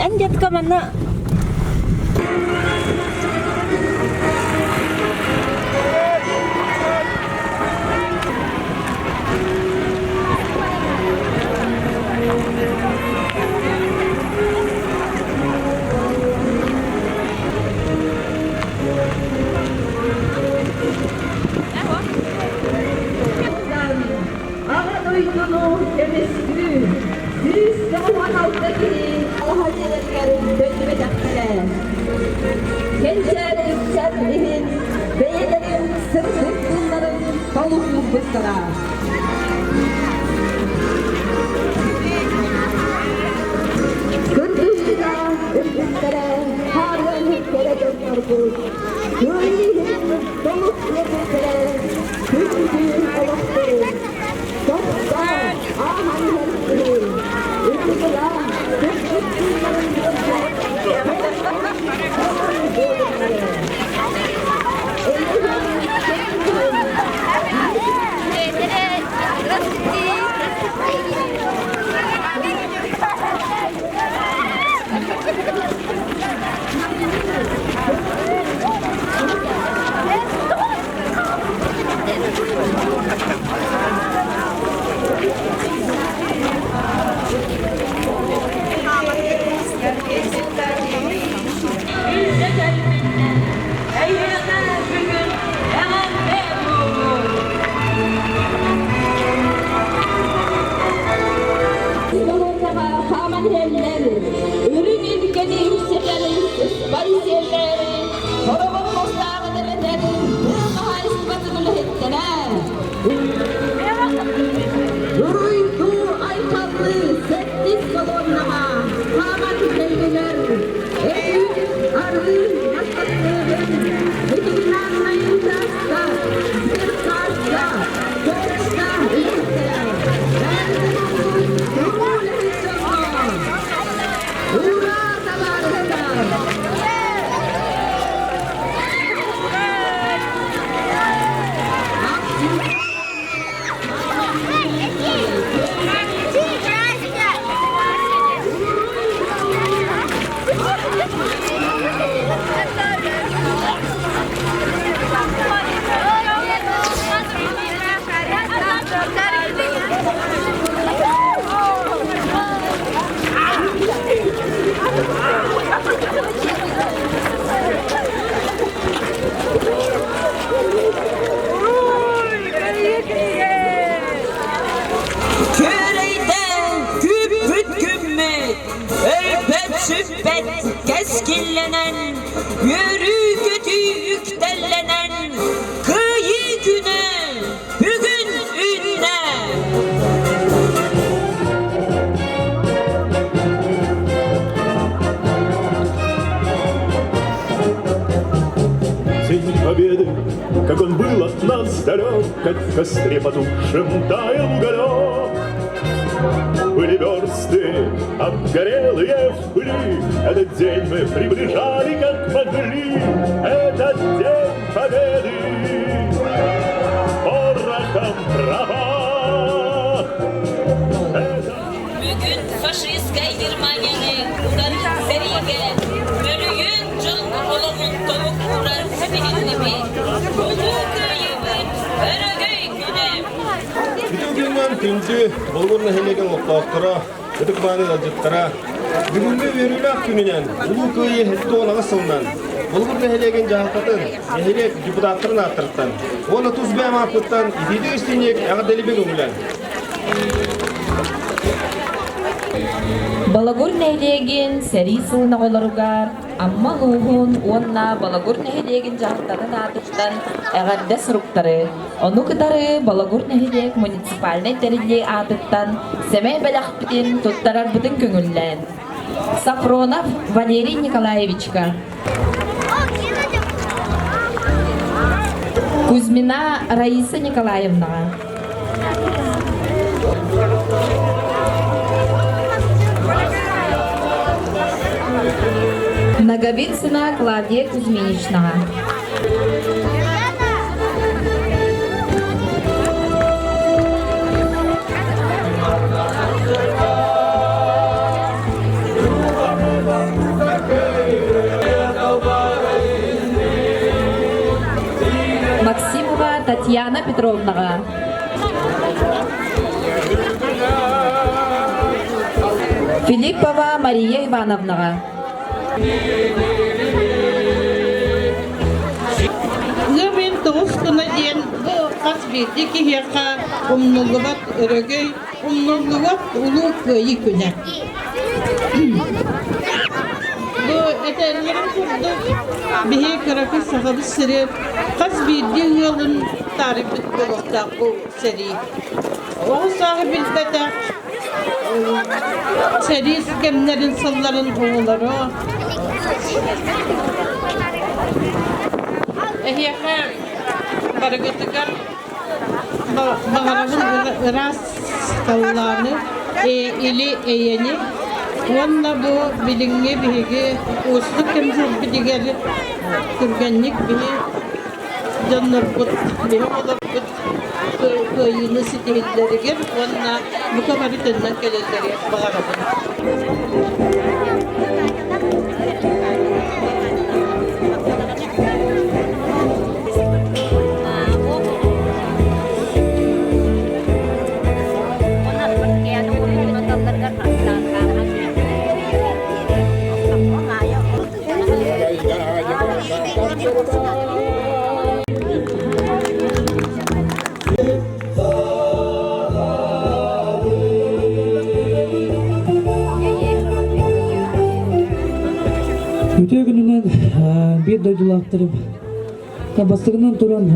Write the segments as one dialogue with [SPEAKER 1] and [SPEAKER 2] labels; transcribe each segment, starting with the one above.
[SPEAKER 1] Эн детка манна
[SPEAKER 2] Аҕа дойдуну көмүскүү 196 киһи алаһа дьиэлэригэр төннүбэтэхтэрэ. Кэнчээри ыччат иһин бэйэлэрин сырдык тылларын толук уурбуттара. Кыргыһыыга өлбүттэрэ, хаарыан кэрэ дьоннорбут, кыайыы иһин толук биэрбиттэрэ күндү олохторун тохтоо ааһан иһэр киһи ытыгыла сырдык тыыннарын биэрбит
[SPEAKER 3] Эйиэхэ бүгүн эҕэрдэ буолуо!
[SPEAKER 2] Хааман иһэллэр, үрүҥ илгэни үксэтэр ыспай сиэллэр, хороҕор муостааҕы эбэтэр тыа хаһаайыстыбатын үлэһиттэрэ. Уруйдуу айхаллыы сэттис колоннаҕа хааман кэллилэр. Эти арыы мастарыһын ветеринарнай учаастак, сберкасса, почта үлэһиттэрэ. Ура, табаарыстар!
[SPEAKER 3] Күөрэйдээн күүппүт күммүт, өлбөт-сүппэт кэскиллэнэн, үөрүү-көтүү үктэллэнэн, Кыайыы күнэ бүгүн үүннэ!
[SPEAKER 4] День Победы, как он был от нас далек, Как в костре потухшем таял уголек. Были версты, обгорелые в пыли, Этот день мы приближали, как могли, Этот день Победы порохом пропах.
[SPEAKER 3] Бүгүн фашистскай Германияны утары сэриигэ мөлүйүөн дьон олоҕун толук ууран ситиһиннибит. Улуу Кыайыыбыт өрөгөй күнэ!
[SPEAKER 5] Бүтүн күнүнэн күндү Болугур нэһилиэгин олохтоохторо, ытык мааны ыалдьыттара, бүгүҥҥү үөрүүлээх күнүнэн Улуу Кыайыы 78 сылынан Болугур нэһилиэгин дьаһалтатын, нэһилиэк депутаттарын ааттарыттан уонна тус бэйэм ааппыттан итиитик истиҥник эҕэрдэлиибин көҥүлэн.
[SPEAKER 2] Балагур нэһилиэгин сэрии сылын оҕолоругар Амма улууһун уонна Балагур нэһилиэгин дьаһалтатын аатыттан эҕэрдэ суруктары, ону кытары Балагур нэһилиэк муниципальнай тэриллии аатыттан сэмэй бэлэхпитин туттарарбытын көҥүллээн. Сафронов Валерий Николаевичка Кузьмина Раиса Николаевнаҕа Наговицына Клавдия Кузьминичнаҕа Татьяна Петровнаҕа. Филиппова Мария Ивановнаҕа.
[SPEAKER 1] Ыам тоҕус гына диэн бу хас биирдии киһиэхэ умнуллубат өрөгөй, умнуллубат улуу кыайыы күнэ. Бу этэллэрин курдук биһи кыракый сахабыт сири хас биирдии ыалын таарыйбыт буолуохтаах бу сэрии. Оҕо сааһы билбэтэх сэрии кэмнэрин сылларын оҕолоро эһиэхэ барыгытыгар баҕарабын ыраас халлааны, или эйэни уонна бу билиҥҥи биһиги уустук кэмсэрбитигэр түргэнник биһи дьоннорбут, биһи оҕолорбут кыайыыны ситиһиллэригэр уонна бука бары төннөн кэлэллэригэр баҕарабын.
[SPEAKER 6] Үтүө күнүнэн биир дойдулаахтарым бастакынан туран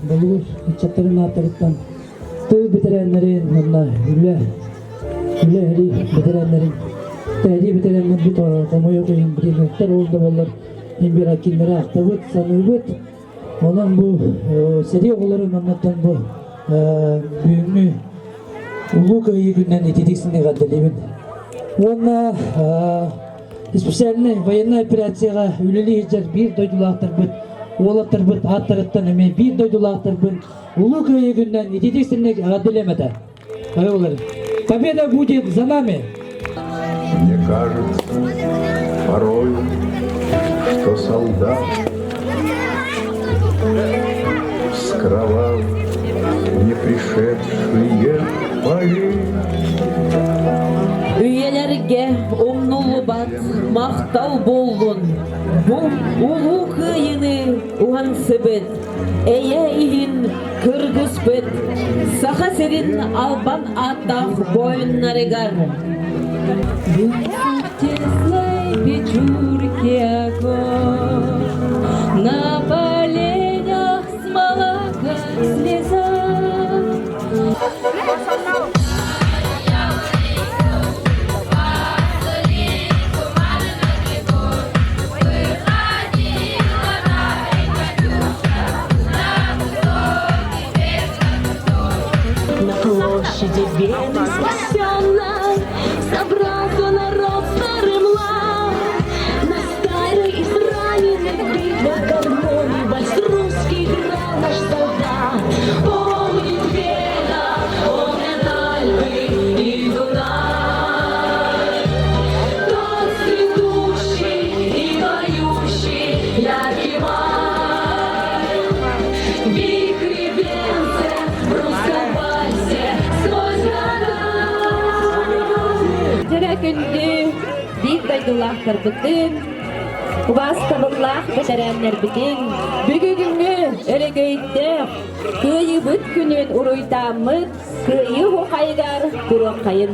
[SPEAKER 6] Болугур ыччаттарын ааттарыттан тыл бэтэрээннэрин уонна үлэ үлэ эрии бэтэрээннэрин тэрии бэтэрээннэрбит хомойуох иһин билиниэхтэр ол да буоллар имбиракиннары ахтабыт саныыбыт Онон бу сэрии оҕолорун оннуттан бу бүгүҥҥү Улуу Кыайыы күнүнэн ититик эҕэрдэлиибин. Уонна специальнай военнай операцияҕа үлэлии сылдьар биир дойдулаахтарбыт, уолаттарбыт ааттарыттан эмиэ биир дойдулаахтарбын Улуу Кыайыы күнүнэн ититик эҕэрдэлиэм этэ. Победа будет за нами!
[SPEAKER 7] Мне кажется, порой, что солдат вскрывал не пришедшие бои.
[SPEAKER 3] Үйэлэргэ умнуллубат махтал буоллун, бу улуу кыайыыны уһансыбыт Эйэ иһин кыргыспыт Саха сирин албан ааттаах буойуннарыгар Теслой печурке огонь, На поленях смола, как слеза. На площади бедных спасенной Собрался народ старым лав. На старой израненной битвах гармонии Вальс русский играл наш солдат. Помнит Вена, помнят Альпы и Дунай. Тот цветущий и поющий яркий май. Вихри венце в русском вальсе сквозь года.
[SPEAKER 2] Дьэрэ күндү биир дойдулаахтарбытын, убаастабыллаах бэтэрээннэрбитин бүгүҥҥү өрөгөйдөөх Кыайыыбыт күнүн уруйдааммыт Кыайыы ухайыгар туруоххайын!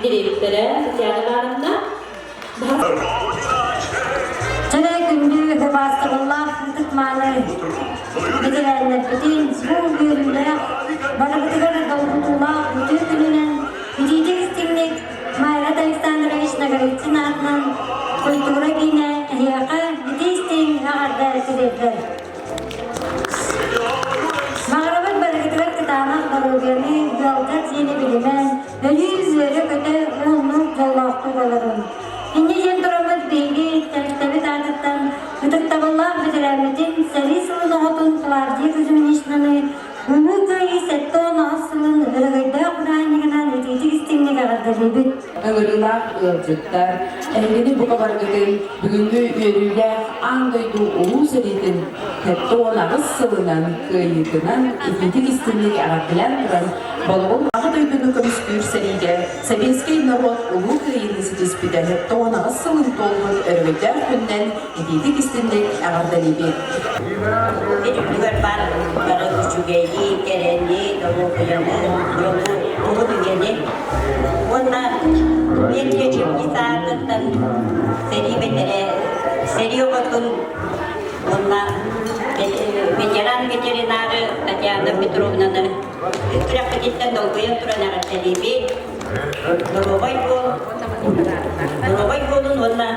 [SPEAKER 2] Дириэктэрэ Татьяна Ивановна.
[SPEAKER 8] Чэ күндү убаастабыллаах ытык-мааны бэтэрээннэрбитин бу үөрүүлээх, барыбытыгар долгутуулаах үтүө күнүнэн итиитик истиҥник Майрат Александрович Ноговицын аатынан культура киинэ эһиэхэ ити истиҥ эҕэрдэ тириэрдэр. Баҕарабыт барыгытыгар кытаанах доруобуйаны, ыалдьар дьиэни билимэн, өлүү үөрэ-көтө уһуннук дьоллоохтук олорун. Инньэ диэн тураммыт биһиги тэрилтэбит аатыттан ытыктабыллаах бэтэрээммитин сэрии сылын оҕотун Клавдия Кузьминичнаны Улуу Кыайыы 78 сылын өрөгөйдөөх бырааһынньыгынан итиитик истиҥник эҕэрдэлиибит.
[SPEAKER 9] Ыҥырыылаах ыалдьыттар, эһигини бука баргытын бүгүҥҥү үөрүүлээх аан дойду улуу сэриитин 78 сылынан кыайыытынан итиитик истиҥник эҕэрдэлээн туран Болугур Аҕа дойдуну көмүскүүр сэриигэ сэбиэскэй норуот Улуу Кыайыыны ситиспитэ 78 сылын туолбут өрөгөйдөөх күнүнэн итиитик истиҥник эҕэрдэлиибит.
[SPEAKER 10] Үрдүгэр баар бары үчүгэйи, кэрэни, доруобуйаны, дьолу, уһун үйэни уонна биир чэчирги саатыттан сэрии бэтэрээ сэрии оҕотун уонна ветеран ветеринары Татьяна Петровнаны Үрэхпититтэн долгуйан туран эҕэрдэлиибит. Доруобай буол, доруобай буолун уонна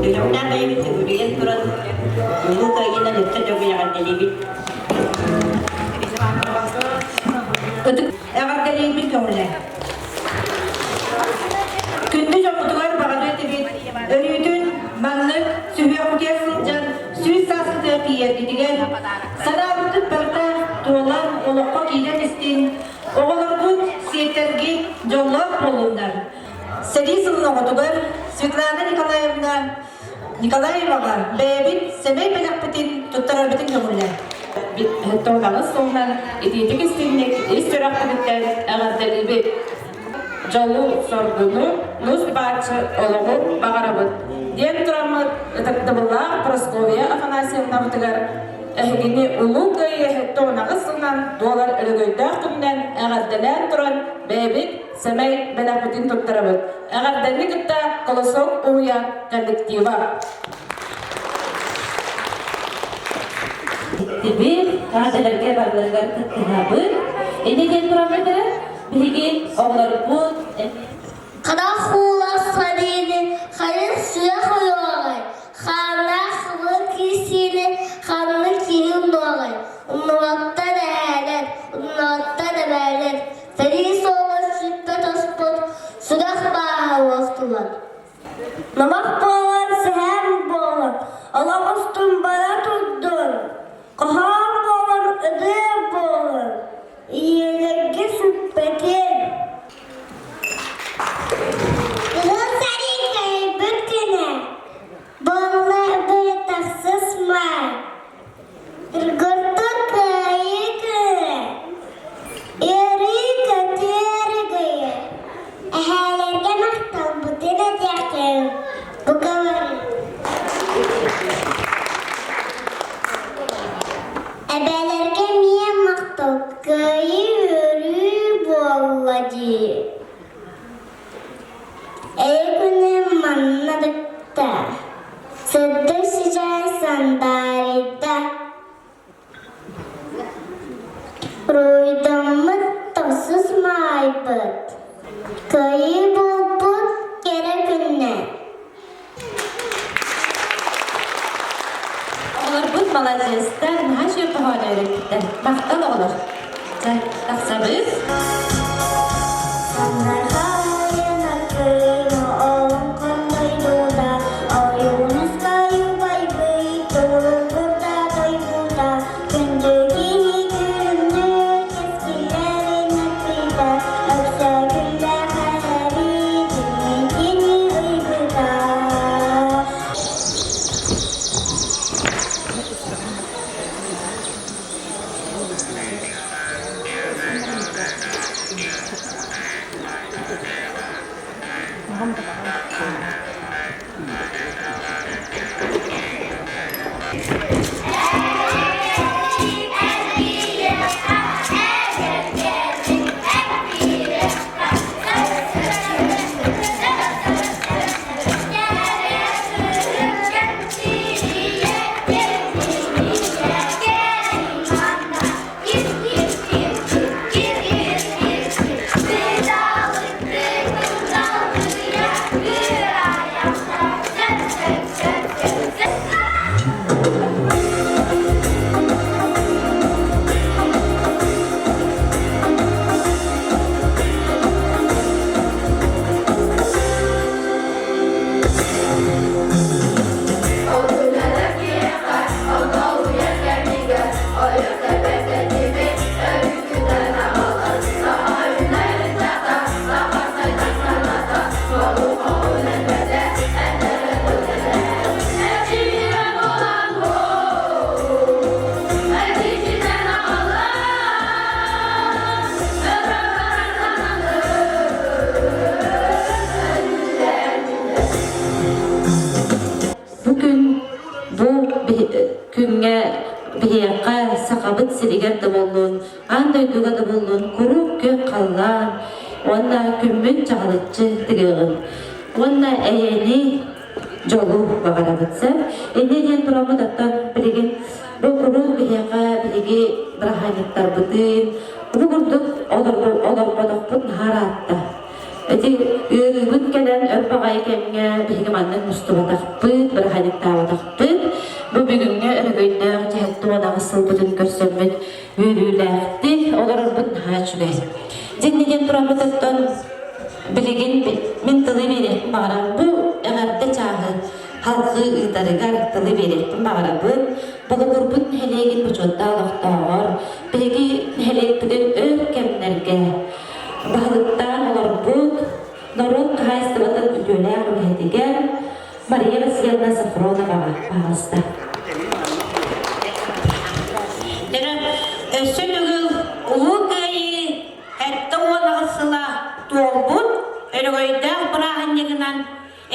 [SPEAKER 10] сүрэхтээх бэйэбит сүгүрүйэн туран Улуу Кыайыынан өссө төгүл эҕэрдэлиибит.
[SPEAKER 11] Эҕэрдэлиибит көҥүлэ. Күндү дьоммутугар баҕаны этибит, өрүүтүн маннык сүһүөхпүтүгэр сылдьан 100 сааскытыгар тиийэргитигэр, санаабыккыт барыта туолан олоххо киирэн истин, оҕолоргут, сиэттэргит дьоллоох буоллуннар. Сэрии сылын оҕотугар Светлана Николаевна Николаеваҕа бэйэбит сэмэй бэлэхпитин туттарарбытын көҥүллээ.
[SPEAKER 9] Тоҕус сылынан итиитик истиҥник ис сүрэхпититтэн эҕэрдэлиибит. Дьолу-соргуну, нус-бааччы олоҕу баҕарабыт, диэн тураммыт ытыктабыллаах Прасковья Афанасьевнабытыгар эһигини Улуу Кыайыы 78 сылынан дуолар өрөгөйдөөх күнүнэн эҕэрдэлээн туран бэйэбит сэмэй бэлэхпитин туттарабыт. Эҕэрдэни кытта Колосок уһуйаан коллектива.
[SPEAKER 2] Иттибит, эҕэрдэлэргэ барыларыгар кыттыһабыт. Инньэ диэн тураммыт эрэ, биһиги оҕолорбут
[SPEAKER 12] Харах уулаах сариини хайа сүрэх ойуоҕай, хааннаах хабыр киирсиини ханнык киһи умнуоҕай, умнубаттар эһээлэр, умнубаттар эбээлэр, сэрии суола сүппэт оспут, сүрэх бааһа уостубат. Номох буолар, сэһэн буолар, олох устун бара турдун, хоһоон буолар, ырыа буолар, ийэлэргэ сүппэтин. Ыһыл сэрии кыайбыт күнэ, буолла быһытахсыс маай, Тургутук кыайыы күнэ, үөрүү-көтүү өрөгөйө, эһээлэргэ махталбытын этиэххэйиҥ, бука бары. Эбээлэргэ эмиэ махтал, кыайыы үөрүү буолла дии. Эйэ күнэ манна бүттэ, сырдык сыдьаай сандаарыйда. Руйдаммыт тохсус маайбыт, кыайыы буолбут кэрэ күннэ.
[SPEAKER 2] Оҕолорбут маладьыастар, наһаа үчүгэй хоһоон үөрэппиттэр. Махтал оҕолор. Чэ, тахсабыт.
[SPEAKER 13] Биһиэхэ Сахабыт сиригэр да буоллун, аан дойдуга да буоллун куруук күөх халлаан уонна күммүт чаҕылыччы тыгыаҕын. Уонна эйэни, дьолу баҕарабыт сөп. Инньэ диэн тураммыт оттон билигин бу куруук биһиэхэ биһиги бырааһынньыктарбытын бу курдук олорботохпут наһаа ыраатта. Ити ыарыыбыт кэлэн өр баҕайы кэмҥэ биһиги маннык мустубатахпыт, бырааһынньыктаабатахпыт. Бу бүгүҥҥү өрөгөйдөөх 78 сылбытын көрсөммүт үөрүүлээхтик олорорбут наһаа үчүгэй. Дьинни диэн тураммыт оттон билигин мин тылы биэриэхпин баҕарам. Бу эҕэрдэ чааһы халҕыы ыытарыгар тылы биэриэхпин баҕарабын. Болугурбут нэһилиэгин бочуоттаах олохтооҕор биһиги нэһилиэкпитин өр кэмнэргэ баһылыктаан олорбут норуот хаһаайыстыбатын үтүөлээх үлэһитигэр Мария Васильевна Софроноваҕа аҕыста.
[SPEAKER 10] Өссө төгүл Улуу Кыайыы 78 сыла туолбут өрөгөйдөөх бырааһынньыгынан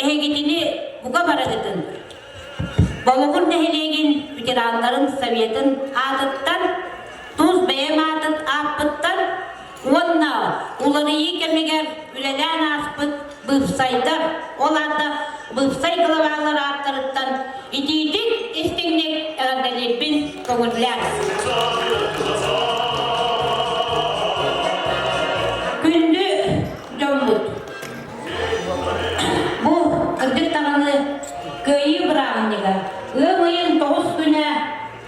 [SPEAKER 10] эһигитини бука барыгытын Болугур нэһилиэгин ветераннарын советын аатыттан тус бэйэм аатын ааппыттан уонна уларыйыы кэмигэр үлэлээн ааспыт быыпсайдар, ол аата быыпсай главалар ааттарыттан итиитик истиҥник эҕэрдэлиирбин көҥүллээн. Күндү дьоммут, бу кырдьык даҕаны Кыайыы бырааһынньыга ыам ыйын тоҕус күнэ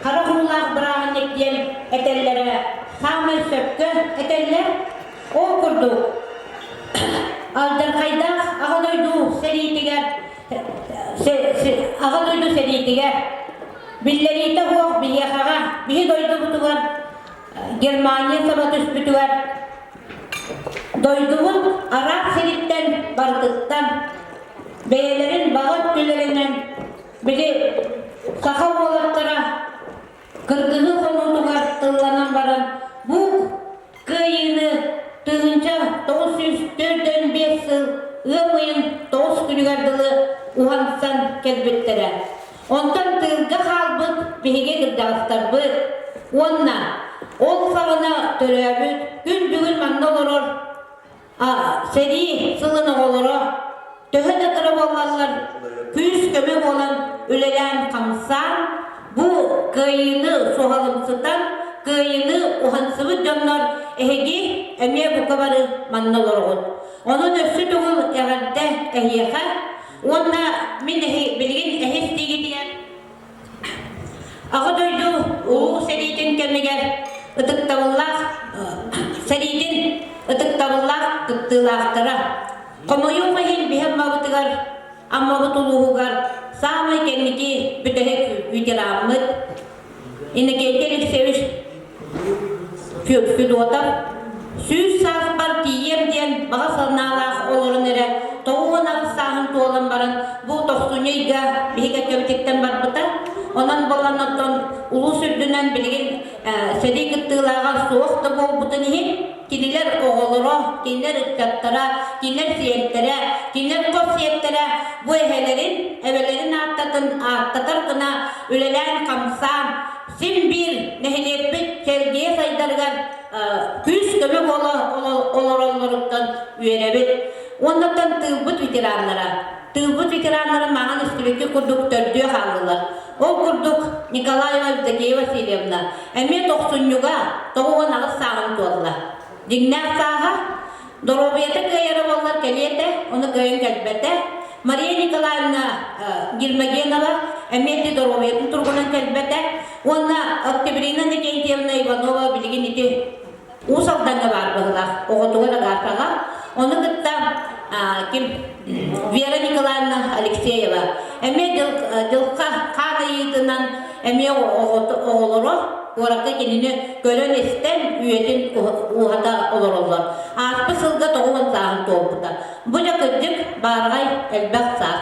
[SPEAKER 10] хара уруулаах бырааһынньык диэн этэллэрэ саамай сөпкө этэллэр. Ол курдук, алдьархайдаах Аҕа дойду сэриитигэр Аҕа дойду сэриитигэр биллэриитэ суох биһиэхэҕэ, биһи дойдубутугар Германия саба түспүтүгэр дойдубут араас сириттэн барытыттан бэйэлэрин баҕа өттүлэринэн били саха уолаттара кыргыһыы хонуутугар тылланан баран бу кыайыыны 1945 сыл ыам ыйын тоҕус күнүгэр дылы уһансан кэлбиттэрэ. Онтон тыылга хаалбыт биһиги кырдьаҕастарбыт уонна ол саҕана төрөөбүт күн бүгүн манна олорор Сэрии сылын оҕолоро төһө да кыра буоллаллар күүс-көмө буолан үлэлээн-хамсаан, бу кыайыыны суһалымсытан, кыайыыны уһансыбыт дьоннор эһиги эмиэ бука бары манна олороҕут. Онон өссө төгүл эҕэрдэ эһиэхэ уонна мин эһи билигин эһис диигитигэр Аҕа дойду Улуу сэриитин кэмигэр ытыктабыллаах сэриитин ытыктабыллаах кыттыылаахтара хомойуох иһин биһи Аммабытыгар Аммабыт улууһугар саамай кэнники бүтэһик ветераммыт Иннокентий Алексеевич Федотов 100 сааспар тиийиэм диэн баҕа санаалаах олорон эрэ 98 сааһын туолан баран бу тохсунньу ыйга биһиги кэккэбититтэн барбыта. Онон буолан оттон улуус үрдүнэн билигин сэрии кыттыылааҕа суох да буолбутун иһин кинилэр оҕолоро, кинилэр ыччаттара, кинилэр сиэттэрэ, кинилэр хос сиэттэрэ бу эһэлэрин, эбэлэрин ааттатын ааттатар гына үлэлээн-хамсаан син биир нэһилиэкпит чэлгийэ сайдарыгар күүс-көмө буола олороллоруттан үөрэбит. Уоннаттан тыылбыт ветераннара. Тыылбыт ветераннара маҥан истибикки курдук төрдүө хааллылар. Ол курдук Николаева Евдокия Васильевна эмиэ тохсунньуга 98 сааһын туолла. Дьиҥнээх сааһа Доруобуйата кыайара буоллар кэлиэ этэ, ону кыайан кэлбэтэ. Мария Николаевна Гермогенова эмиэ ити доруобуйатын туругунан кэлбэтэ. Уонна Октябрина Никентьевна Иванова билигин ити Уус Алдаҥҥа баар быһыылаах, оҕотугар Агафаҕа. Ону кытта ким Вера Николаевна Алексеева эмиэ дьылха хаан ыйыытынан эмиэ оҕолоро куоракка кинини көрөн-истэн үйэтин ууһата олороллор. Ааспыт сылга 90 сааһын туолбута. Бу дьэ кырдьык баараҕай элбэх саас.